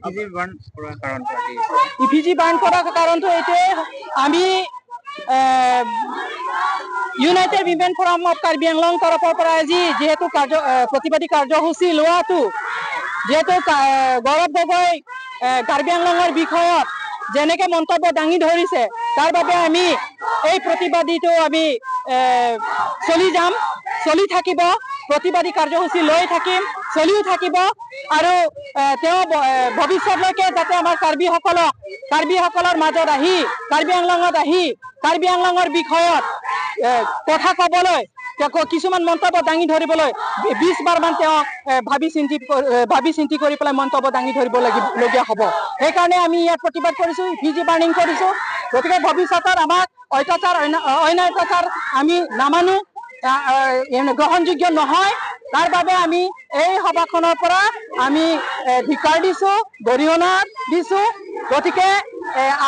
ইফিজি burn কৰাৰ কাৰণটো আজি? ইফিজি বাৰ্ণ কৰাৰ কাৰণটো এইটোৱে, আমি United women forum of Karbi Anglong তৰফৰ পৰা আজি যিহেতু প্ৰতিবাদী কাৰ্যসূচী লোৱাটো, যিহেতু গৌৰৱ গগৈ কাৰ্বি আংলঙৰ বিষয়ত যেনেকে মন্তব্য দাঙি ধৰিছে, তাৰ বাবে আমি এই প্ৰতিবাদীটো আমি চলি যাম, চলি থাকিব। প্ৰতিবাদী কাৰ্যসূচী লৈ থাকিম, চলিও থাকিব। আৰু তেওঁ ভৱিষ্যতলৈকে যাতে আমাৰ কাৰ্বিসকলৰ মাজত আহি, কাৰ্বি আংলঙত আহি কাৰ্বি আংলঙৰ বিষয়ত কথা ক'বলৈ, তেওঁ কিছুমান মন্তব্য দাঙি ধৰিবলৈ 20 বাৰমান তেওঁ ভাবি চিন্তি কৰি পেলাই মন্তব্য দাঙি ধৰিব লগীয়া হ'ব। সেইকাৰণে আমি ইয়াত প্ৰতিবাদ কৰিছো, ইফিজি বাৰ্ণিং কৰিছো। গতিকে ভৱিষ্যতত আমাক অত্যাচাৰ, অন্যায় অত্যাচাৰ আমি নামানো, গ্ৰহণযোগ্য নহয়। তাৰ বাবে আমি এই সভাখনৰ পৰা আমি ধিক্কাৰ দিছো, গৰিহণা দিছো। গতিকে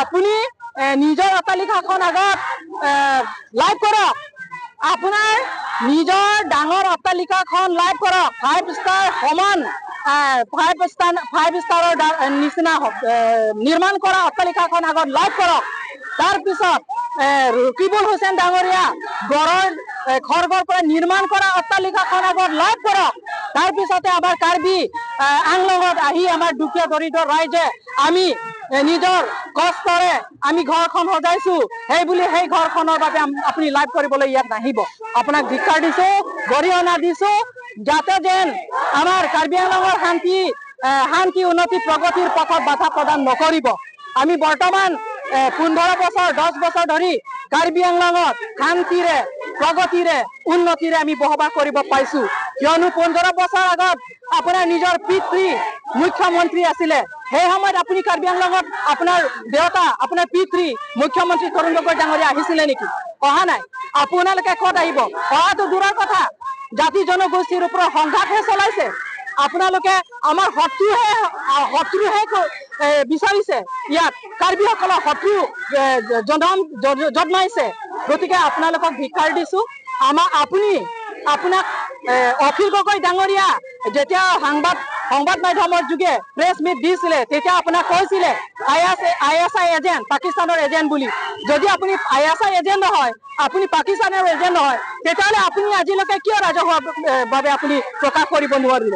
আপুনি নিজৰ অট্টালিকাখন আগত লাইভ কৰক, আপোনাৰ নিজৰ ডাঙৰ অট্টালিকাখন লাইভ কৰক, 5 ষ্টাৰ সমান, 5 ষ্টাৰৰ নিচিনা নিৰ্মাণ কৰা অট্টালিকাখন আগত লাইভ কৰক। তাৰপিছত ৰকিবুল হুছেইন ডাঙৰীয়া গড়ৰ, খড়গৰ পৰা নিৰ্মাণ কৰা অট্টালিকাখন আগত লাইভ কৰক। তাৰপিছতে আমাৰ কাৰ্বি আংলঙত আহি আমাৰ দুখীয়া দৰিদ্ৰ ৰাইজে আমি নিজৰ কষ্টৰে আমি ঘৰখন সজাইছো, সেই বুলি সেই ঘৰখনৰ বাবে আপুনি লাইভ কৰিবলৈ ইয়াত নাহিব। আপোনাক ধিক্কাৰ দিছো, গৰিহণা দিছো, যাতে যেন আমাৰ কাৰ্বি আংলঙৰ শান্তি, উন্নতি, প্ৰগতিৰ পথত বাধা প্ৰদান নকৰিব। আমি বৰ্তমান 15 বছৰ, 10 বছৰ ধৰি কাৰ্বি আংলঙত শান্তিৰে, প্ৰগতিৰে, উন্নতিৰে আমি বসবাস কৰিব পাইছো। কিয়নো 15 বছৰ আগত আপোনাৰ নিজৰ পিতৃ মুখ্যমন্ত্ৰী আছিলে, সেই সময়ত আপুনি কাৰ্বি আংলঙত আপোনাৰ দেউতা, আপোনাৰ পিতৃ মুখ্যমন্ত্ৰী তৰুণ গগৈ ডাঙৰীয়া আহিছিলে নেকি? অহা নাই। আপোনালোকে ক'ত আহিব? অহাটো দূৰৰ কথা, জাতি জনগোষ্ঠীৰ ওপৰত সংঘাতহে চলাইছে। আপোনালোকে আমাৰ শত্ৰুহে বিচাৰিছে, ইয়াত কাৰ্বিসকলৰ শত্ৰু জন্মাইছে। গতিকে আপোনালোকক ধিক্কাৰ দিছো। আপোনাক অখিল গগৈ ডাঙৰীয়া যেতিয়া সংবাদ মাধ্যমৰ যোগে প্ৰেছ মিট দিছিলে, তেতিয়া আপোনাক কৈছিলে I S I agent, পাকিস্তানৰ এজেণ্ট বুলি। যদি আপুনি I S I agent নহয়, আপুনি পাকিস্তানৰ এজেণ্ট নহয়, তেতিয়াহ'লে আপুনি আজিলৈকে কিয় ৰাজহুৱা বাবে আপুনি প্ৰকাশ কৰিব নোৱাৰিলে?